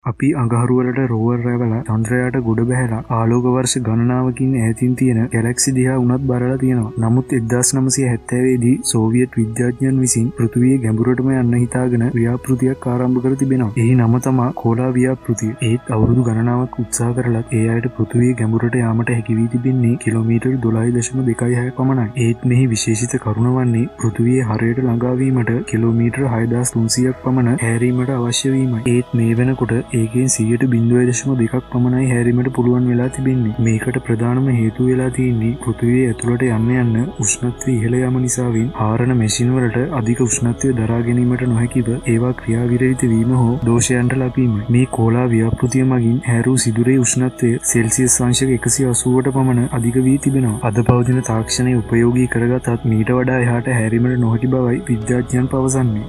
අපි අඟහරු වලට රෝවර් රැවලා, චන්ද්‍රයාට ගොඩ බැහැලා, ආලෝක වර්ෂ ගණනාවකින් ඈතින් තියෙන ගැලැක්සි දිහා වුණත් බලලා තියෙනවා. නමුත් 1970 දී සෝවියට් විද්‍යාඥයන් විසින් පෘථිවියේ ගැඹුරටම යන්න හිතාගෙන ව්‍යාපෘතියක් ආරම්භ කර තිබෙනවා. එහි නම තමා කෝලා ව්‍යාපෘතිය. ඒත් අවුරුදු ගණනාවක් උත්සාහ කරලත් ඒ අයට පෘථිවියේ ගැඹුරට යාමට හැකි වී තිබෙන්නේ කිලෝමීටර් 12.26 පමණයි. ඒත් මෙහි විශේෂිත කරුණ වන්නේ පෘථිවියේ හරයට ළඟා වීමට කිලෝමීටර් 6300ක් පමණ හැරීමට අවශ්‍ය වීමයි. ඒත් මේ වෙනකොට ඒකෙන් 0.02ක් පමණයි හැරීමට පුළුවන් වෙලා තිබෙන්නේ. මේකට ප්‍රධානම හේතුව වෙලා තියෙන්නේ පෘථිවිය ඇතුළට යන්න යන්න උෂ්ණත්වය ඉහළ යාම නිසාවෙන් හාරන මැෂින් වලට අධික උෂ්ණත්වය දරා ගැනීමට නොහැකිව ඒවා ක්‍රියාවිරහිත වීම හෝ දෝෂයන්ට ලක්වීමයි. මේ කෝලා ව්‍යාපෘතිය මගින් හැරූ සිදුරේ උෂ්ණත්වය සෙල්සියස් අංශක 180ට පමණ අධික වී තිබෙනවා. අද පවතින තාක්ෂණය උපයෝගී කරගතත් මීට වඩා එහාට හැරීමට නොහැකි බවයි විද්‍යාඥයන් පවසන්නේ.